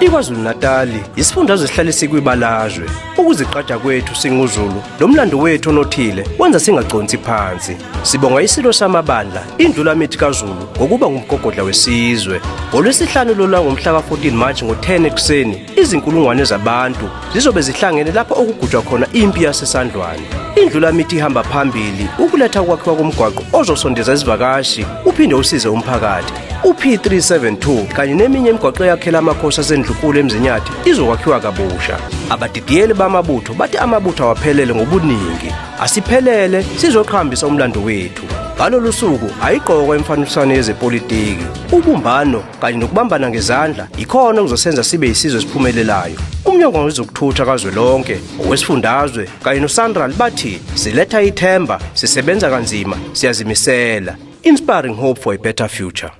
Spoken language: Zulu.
IKwaZulu-Natali yisifundazwe esihlale sikwibalazwe. Ukuzigqaja kwethu singuZulu, lo mlando wethu onothile wenza singaconsi phansi. Sibonga isilo samabandla, iNdlulamithi kaZulu, ngokuba ngumgogodla wesizwe. NgoLwesihlanu lolu ngomhla ka-14 March ngo-10 ekuseni, izinkulungwane zabantu zizobe zihlangene lapho okugujwa khona impi yaseSandlwane. INdlulamithi ihamba phambili ukuletha ukwakhiwa komgwaqo ozosondeza izivakashi uphinde usize umphakathi. U-P372 kanye neminye imigwaqo eyakhela amakhosi aseNdlunkulu eMzinyathi izokwakhiwa kabusha. Abadidiyeli bamabutho bathi amabutho awaphelele ngobuningi. Asiphelele sizoqhambisa umlando wethu. Ngalolu suku ayigqokwa imfaniswano yezepolitiki. Ubumbano kanye nokubambana ngezandla yikhona okuzosenza sibe yisizwe esiphumelelayo. Umnyango wezokuthutha kazwelonke, owesifundazwe kanye noSANRAL bathi siletha ithemba, sisebenza kanzima, siyazimisela. Inspiring hope for a better future.